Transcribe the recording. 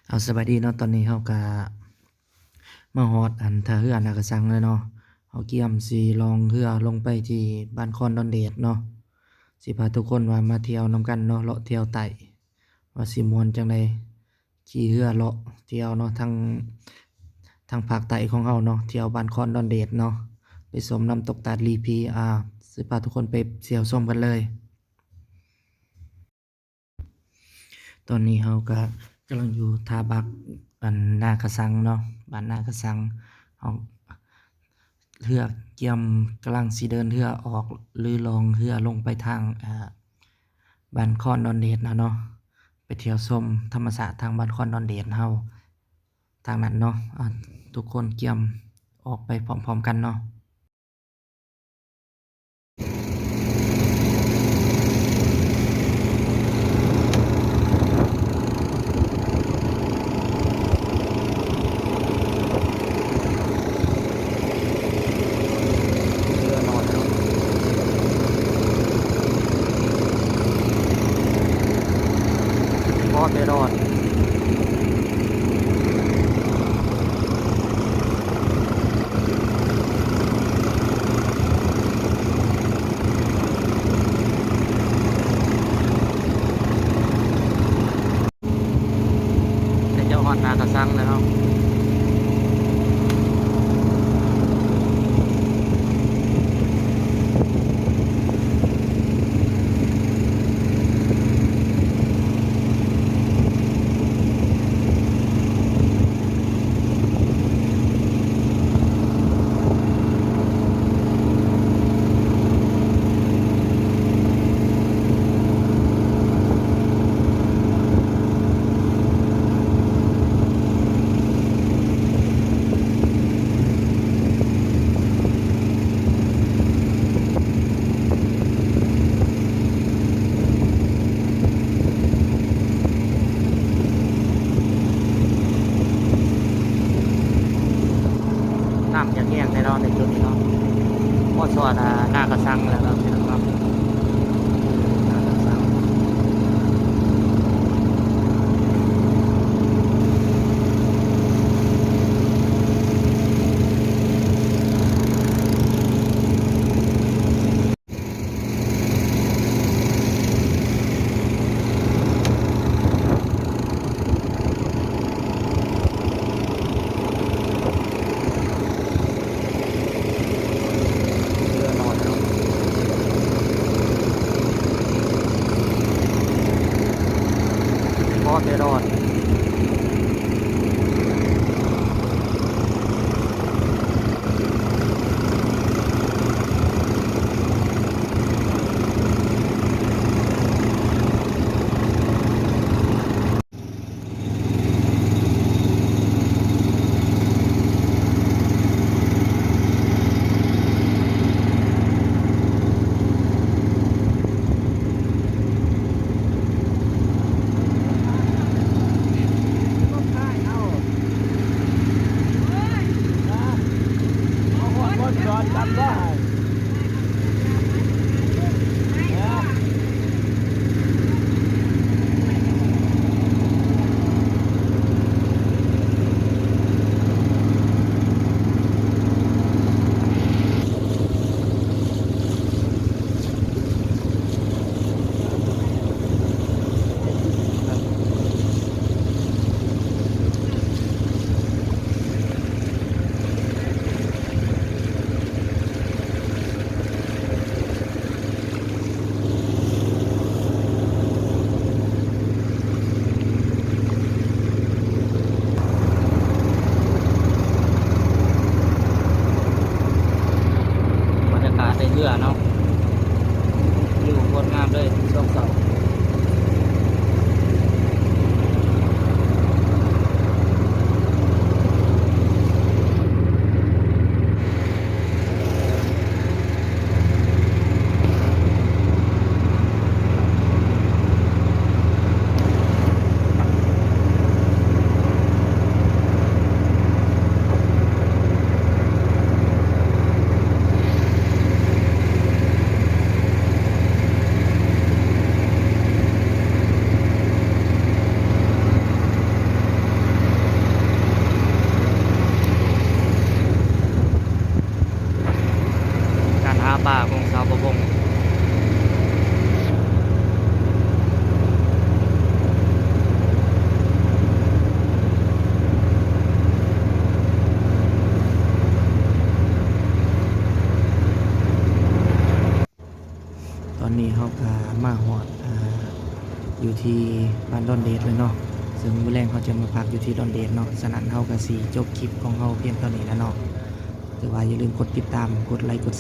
ເອົາ ສະບາຍດີເນາະ, ຕອນນີ້ເຮົາກະມາຮອດອັນທ່າເຮືອນາກະສັງແລ້ວເນາະ. ເຮົາກຽມຊິລ່ອງເຮືອລົງໄປທີ່ບ້ານຄອນດອນເດດເນາະ. ຊິພາທຸກຄົນວ່າມາທ່ຽວນຳກັນເນາະ, ເລາະທ່ຽວໃຕ້ ວ່າຊິມ່ວນຈັ່ງໃດ. ຂີ່ເຮືອເລາະທ່ຽວເນາະ ທາງ ທາງພາກໃຕ້ຂອງເຮົາເນາະ, ທ່ຽວບ້ານຄອນດອນເດດເນາະ, ໄປຊົມນ້ຳຕົກຕາດລີພີ. ອາ ຊິພາທຸກຄົນໄປທ່ຽວຊົມກັນເລີຍ. ຕອນນີ້ເຮົາກະກຳລັງຢູ່ທ່າບັກ ອັນ ນາກະສັງເນາະ, ບ້ານນາກະສັງ. ເຮົາ ເຮືອກຽມກຳລັງຊິເດີນເຮືອອອກ ຫຼື ລ່ອງເຮືອລົງໄປທາງ ອາ ບ້ານຄອນດອນເດດນະເນາະ, ໄປທ່ຽວຊົມທຳມະຊາດທາງບ້ານຄອນດອນເດດເຮົາທາງນັ້ນເນາະ. ອາ ທຸກຄົນກຽມອອກໄປພ້ອມໆກັນເນາະ. ພໍແຕ່ລອດ. ໃກ້ຈະຮອດນາກະສັງແລ້ວເນາະ. ນ້ຳຢາກແຫ້ງແນ່ນອນໃນຈຸດນີ້ເນາະ, ພໍຊອດ ອາ ນາກະສັງແລ້ວເນາະ ພີ່ນ້ອງເນາະ. ພໍແຕ່ລອດ. ບັນຍາກາດໃນເຮືອເນາະ ວິວໂຄດງາມເລີຍ ຊ່ວງເຊົ້າ. ເ ປ່າຂອງຊາວປະມົງ. ຕອນນີ້ເຮົາກະມາຮອດ ອ່າ ຢູ່ທີ່ບ້ານດອນເດດແລ້ວເນາະ, ເຊິ່ງມື້ແລງເຮົາຈະມາພັກຢູ່ທີ່ດອນເດດເນາະ. ສະນັ້ນເຮົາກະຊິຈົບຄລິບຂອງເຮົາພຽງເທົ່ານີ້ແຫຼະເນາະ. ແຕ່ວ່າຢ່າລືມກົດຕິດຕາມ, ກົດໄລ, ກົດແຊ